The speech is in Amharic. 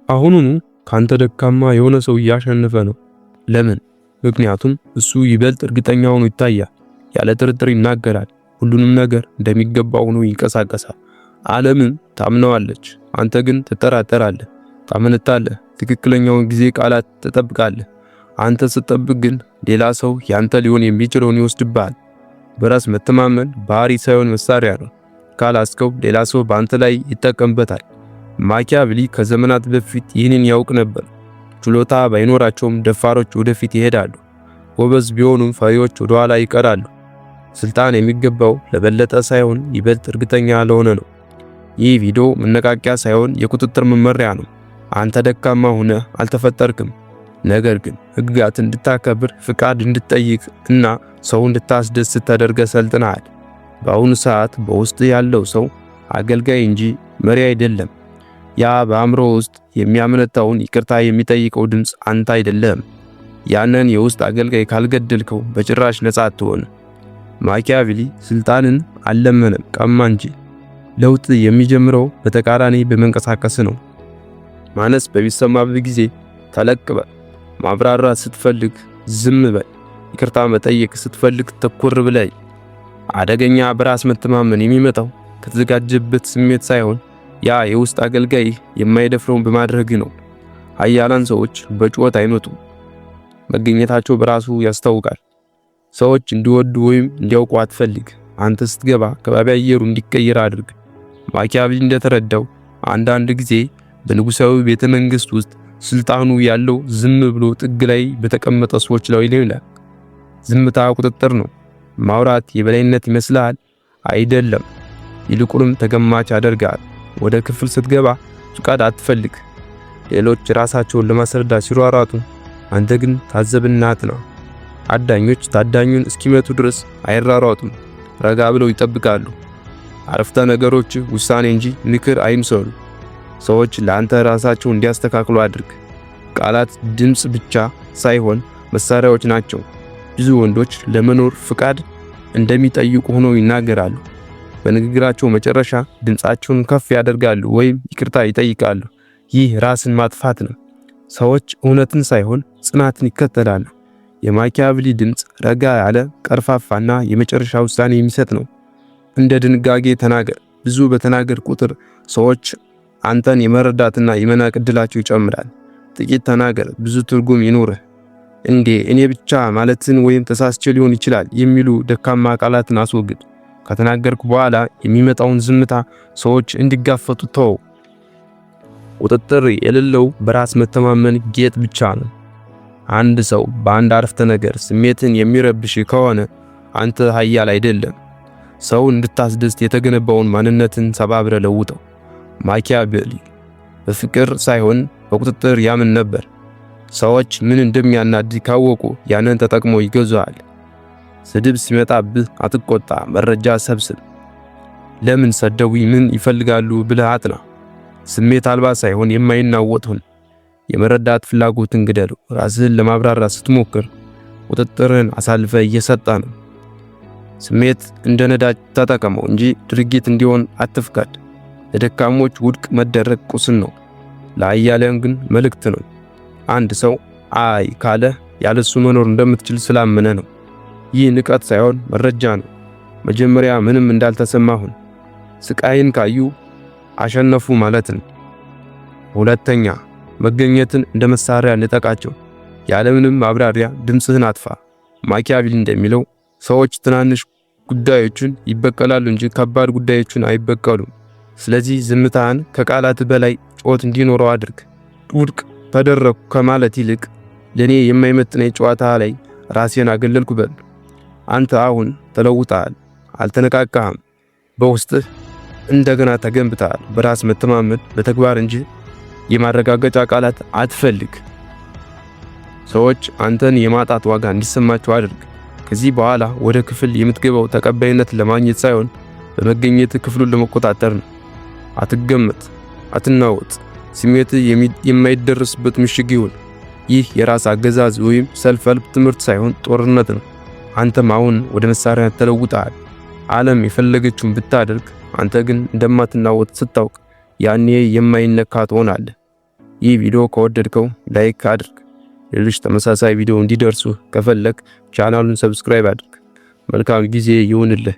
አሁኑኑ ካንተ ደካማ የሆነ ሰው እያሸነፈ ነው። ለምን? ምክንያቱም እሱ ይበልጥ እርግጠኛ ሆኖ ይታያል። ያለ ጥርጥር ይናገራል። ሁሉንም ነገር እንደሚገባው ሆኖ ይንቀሳቀሳል። ዓለምም ታምነዋለች። አንተ ግን ትጠራጠራለህ፣ ታመነታለህ። ትክክለኛውን ጊዜ ቃላት ትጠብቃለህ። አንተ ስትጠብቅ ግን ሌላ ሰው ያንተ ሊሆን የሚችለውን ይወስድብሃል። በራስ መተማመን ባህሪ ሳይሆን መሳሪያ ነው። ካላስከው ሌላ ሰው በአንተ ላይ ይጠቀምበታል። ማኪያቬሊ ከዘመናት በፊት ይህንን ያውቅ ነበር። ችሎታ ባይኖራቸውም ደፋሮች ወደፊት ይሄዳሉ። ጎበዝ ቢሆኑም ፈሪዎች ወደኋላ ይቀራሉ። ስልጣን የሚገባው ለበለጠ ሳይሆን ይበልጥ እርግጠኛ ለሆነ ነው። ይህ ቪዲዮ መነቃቂያ ሳይሆን የቁጥጥር መመሪያ ነው። አንተ ደካማ ሆነህ አልተፈጠርክም። ነገር ግን ሕግጋትን እንድታከብር፣ ፍቃድ እንድትጠይቅ እና ሰው እንድታስደስት ተደርገህ ሰልጥነሃል። በአሁኑ ሰዓት በውስጥ ያለው ሰው አገልጋይ እንጂ መሪ አይደለም። ያ በአእምሮ ውስጥ የሚያመነታውን ይቅርታ የሚጠይቀው ድምፅ አንተ አይደለም። ያንን የውስጥ አገልጋይ ካልገደልከው በጭራሽ ነጻ አትሆንም። ማኪያቬሊ ስልጣንን አልለመነም፣ ቀማ እንጂ። ለውጥ የሚጀምረው በተቃራኒ በመንቀሳቀስ ነው። ማነስ በሚሰማብህ ጊዜ ተለቅ በል። ማብራራት ስትፈልግ ዝም በል። ይቅርታ መጠየቅ ስትፈልግ ተኩር ብለይ። አደገኛ በራስ መተማመን የሚመጣው ከተዘጋጀበት ስሜት ሳይሆን ያ የውስጥ አገልጋይ የማይደፍረውን በማድረግ ነው። ኃያላን ሰዎች በጩኸት አይመጡም። መገኘታቸው በራሱ ያስታውቃል። ሰዎች እንዲወዱ ወይም እንዲያውቁ አትፈልግ። አንተ ስትገባ ከባቢ አየሩ እንዲቀየር አድርግ። ማኪያቬሊ እንደተረዳው አንዳንድ ጊዜ በንጉሳዊ ቤተ መንግስት ውስጥ ስልጣኑ ያለው ዝም ብሎ ጥግ ላይ በተቀመጠ ሰዎች ላይ ይላል። ዝምታ ቁጥጥር ነው። ማውራት የበላይነት ይመስልሃል? አይደለም። ይልቁንም ተገማች ያደርጋል። ወደ ክፍል ስትገባ ፍቃድ አትፈልግ። ሌሎች ራሳቸውን ለማስረዳት ሲሯሯጡ፣ አንተ ግን ታዘብና አጥና። አዳኞች ታዳኙን እስኪመቱ ድረስ አይራሯጡም፣ ረጋ ብለው ይጠብቃሉ። አረፍተ ነገሮች ውሳኔ እንጂ ምክር አይምሰሉ። ሰዎች ለአንተ ራሳቸው እንዲያስተካክሉ አድርግ። ቃላት ድምፅ ብቻ ሳይሆን መሳሪያዎች ናቸው። ብዙ ወንዶች ለመኖር ፍቃድ እንደሚጠይቁ ሆነው ይናገራሉ። በንግግራቸው መጨረሻ ድምፃቸውን ከፍ ያደርጋሉ ወይም ይቅርታ ይጠይቃሉ። ይህ ራስን ማጥፋት ነው። ሰዎች እውነትን ሳይሆን ጽናትን ይከተላሉ። የማኪያቬሊ ድምፅ ረጋ ያለ፣ ቀርፋፋና የመጨረሻ ውሳኔ የሚሰጥ ነው። እንደ ድንጋጌ ተናገር። ብዙ በተናገር ቁጥር ሰዎች አንተን የመረዳትና የመናቅ ዕድላቸው ይጨምራል። ጥቂት ተናገር፣ ብዙ ትርጉም ይኑርህ። እንዴ፣ እኔ ብቻ ማለትን ወይም ተሳስቼ ሊሆን ይችላል የሚሉ ደካማ ቃላትን አስወግድ። ከተናገርኩ በኋላ የሚመጣውን ዝምታ ሰዎች እንዲጋፈጡ ተው። ቁጥጥር የሌለው በራስ መተማመን ጌጥ ብቻ ነው። አንድ ሰው በአንድ አረፍተ ነገር ስሜትን የሚረብሽ ከሆነ አንተ ኃያል አይደለም። ሰው እንድታስደስት የተገነባውን ማንነትን ሰባብረ ለውጠው። ማኪያቬሊ በፍቅር ሳይሆን በቁጥጥር ያምን ነበር። ሰዎች ምን እንደሚያናድድ ካወቁ ያንን ተጠቅሞ ይገዙሃል። ስድብ ሲመጣብህ አትቆጣ፣ መረጃ ሰብስብ። ለምን ሰደቡኝ፣ ምን ይፈልጋሉ ብለህ አጥና። ስሜት አልባ ሳይሆን የማይናወጥ ሁን። የመረዳት ፍላጎትን ግደለው። ራስህን ለማብራራት ስትሞክር ቁጥጥርህን አሳልፈህ እየሰጠህ ነው። ስሜት እንደ ነዳጅ ተጠቀመው እንጂ ድርጊት እንዲሆን አትፍቀድ። ለደካሞች ውድቅ መደረግ ቁስል ነው፣ ለኃያላን ግን መልእክት ነው። አንድ ሰው አይ ካለ ያለሱ መኖር እንደምትችል ስላመነ ነው። ይህ ንቀት ሳይሆን መረጃ ነው። መጀመሪያ ምንም እንዳልተሰማ ሁን። ስቃይን ካዩ አሸነፉ ማለት ነው። ሁለተኛ፣ መገኘትን እንደ መሳሪያ ንጠቃቸው። ያለምንም ማብራሪያ ድምፅህን አጥፋ። ማኪያቬሊ እንደሚለው ሰዎች ትናንሽ ጉዳዮችን ይበቀላሉ እንጂ ከባድ ጉዳዮችን አይበቀሉም። ስለዚህ ዝምታህን ከቃላት በላይ ጩኸት እንዲኖረው አድርግ። ውድቅ ተደረግኩ ከማለት ይልቅ ለኔ የማይመጥነኝ ጨዋታ ላይ ራሴን አገለልኩ በል። አንተ አሁን ተለውጠሃል፣ አልተነቃቃህም። በውስጥህ እንደገና ተገንብተሃል። በራስ መተማመን በተግባር እንጂ የማረጋገጫ ቃላት አትፈልግ። ሰዎች አንተን የማጣት ዋጋ እንዲሰማቸው አድርግ። ከዚህ በኋላ ወደ ክፍል የምትገባው ተቀባይነት ለማግኘት ሳይሆን በመገኘት ክፍሉን ለመቆጣጠር ነው። አትገመት፣ አትናወጥ። ስሜት የማይደረስበት ምሽግ ይሁን። ይህ የራስ አገዛዝ ወይም self help ትምህርት ሳይሆን ጦርነት ነው። አንተም አሁን ወደ መሳሪያ ተለውጠሃል። ዓለም የፈለገችውን ብታደርግ አንተ ግን እንደማትናወጥ ስታውቅ ያኔ የማይነካ ትሆናለህ። ይህ ቪዲዮ ከወደድከው like አድርግ። ሌሎች ተመሳሳይ ቪዲዮ እንዲደርሱ ከፈለግክ ቻናሉን subscribe አድርግ። መልካም ጊዜ ይሁንልህ።